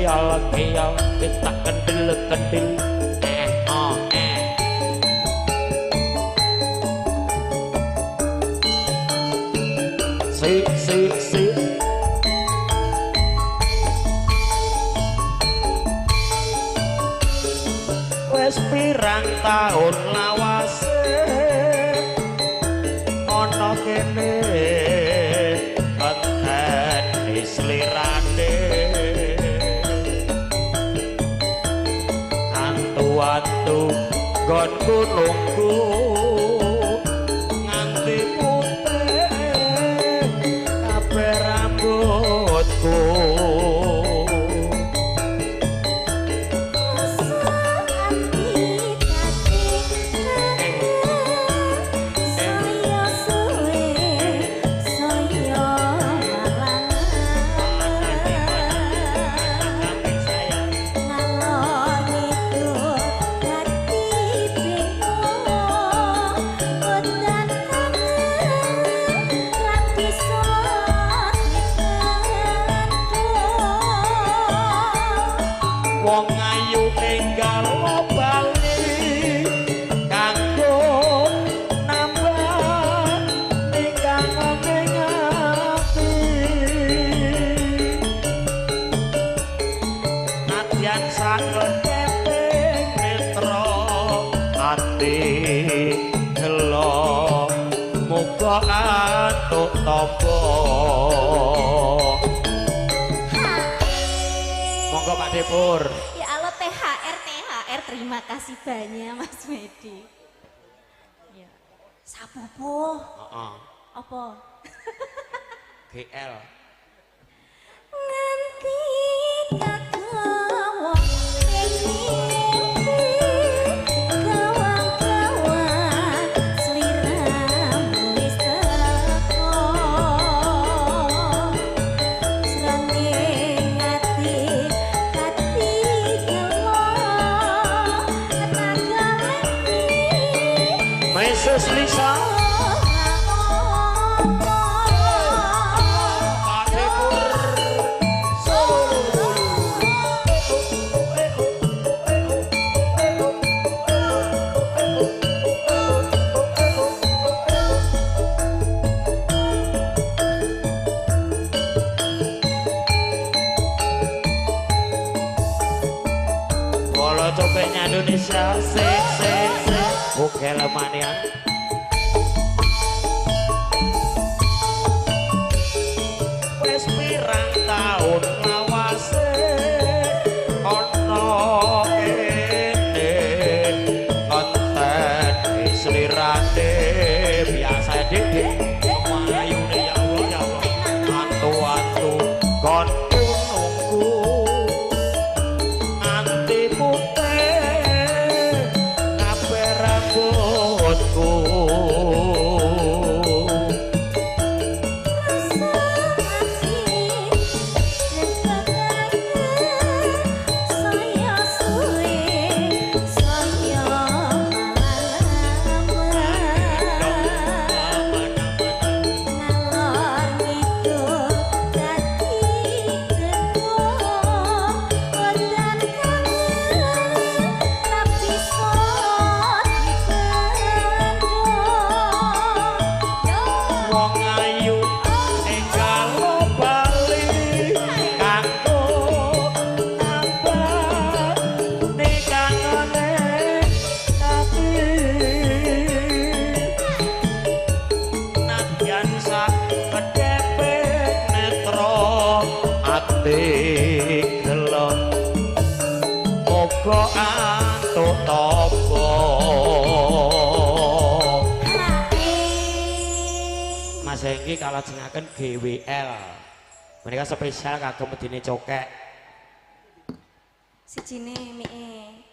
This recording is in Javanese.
Keyol keyol tak kendil kendil eh oh eh. Si si si. Wes pirang taun lawase ana kene ngenteni slirane antu-antu nggonku nunggu nganti putih kabeh rambutku. Wong ayu enggal bali kanggo nambah nikahane ati nadyan sakedheping netra ati gelo muga antuk tampa. Monggo Pak Depur. Ya Allah, THR THR, terima kasih banyak Mas Medi. Ya. Sapopo? Heeh. Apa? GL. Nganti kagawa ing mimpi gawang-gawang sliramu wis teko. Srengeng ati dadi gelo tenaga Mrs. Lisa. Bola copetnya Indonesia, se se se. Oke lemanian. Wes pirang taun lawase ana kene ngenteni slirane biasa dik mayune ya Allah ya Allah antu-antu kon nunggu nganti putih kabeh rambutku. Wong ayu enggal bali kanggo nambah nikahane ati nadyan sakedhepe netra ati gelo muga antuk tampa. Mas Hengki kalajengaken GWL. Menika spesial kagem medine cokek. Sijine mie.